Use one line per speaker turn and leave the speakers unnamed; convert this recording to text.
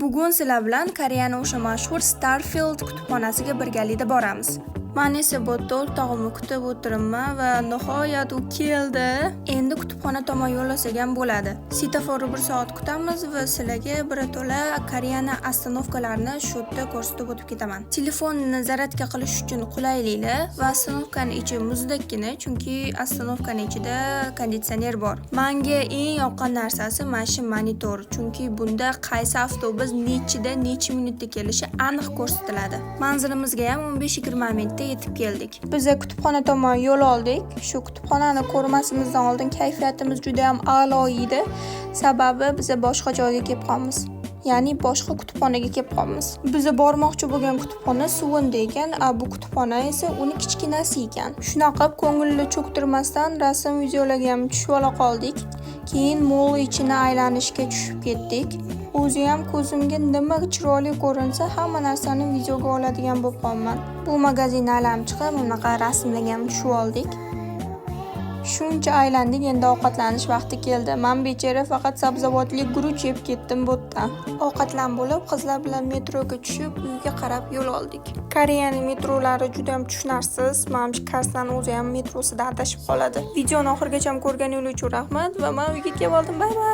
Bugun sizlar bilan Koreyani o'sha mashhur Starfield kutubxonasiga birgalikda boramiz. Man esa bu yerda o'rtog'imni kutib o'tiribman va nihoyat u keldi. Endi kutubxona tomon yo'l olsak ham bo'ladi. Svetoforni bir soat kutamiz va sizlarga birato'la Koreyani остановка larini shu yerda ko'rsatib o'tib ketaman. Telefonni зарядка qilish uchun qulayliklar va остановка ni ichi muzdakkina, chunki остановка ni ichida konditsioner bor. Menga eng yoqqan narsasi mana shu monitor, chunki bunda qaysi avtobus nechida, necha minutda kelishi aniq ko'rsatiladi. Manzilimizga ham 15-20 minutda yetib keldik. Biz kutubxona tomon yo'l oldik. Shu kutubxonani ko'rmasimizdan oldin kayfiyatimiz juda ham a'lo edi. Sababi biz boshqa joyga kelib qolamiz. Ya'ni boshqa kutubxonaga kelib qolamiz. Biz bormoqchi bo'lgan kutubxona Suvunda ekan, a bu kutubxona esa uni kichkinasi ekan. Shunaqa qilib ko'ngilni cho'ktirmasdan rasm, videolarga ham tushib ola qoldik. Keyin mall ichini aylanishga tushib ketdik. O'zi ham ko'zimga nima chiroyli ko'rinsa, hamma narsani videoga oladigan bo'lib qolman. Bu magazinni aylanib chiqib, bunaqa rasmlarga ham tushib oldik. Shuncha aylandik, endi ovqatlanish vaqti keldi. Man bechora faqat sabzavotli guruch yeb ketdim bu yerdan. Ovqatlanib bo'lib, qizlar bilan metroga tushib, uyga qarab yo'l oldik. Koreyaning metrolari juda ham tushunarsiz. Manimcha, koreyslarni o'zi ham metrosida adashib qoladi. Videoni oxirigacha ko'rganingiz uchun rahmat va men uyga kelib oldim. Bye bye.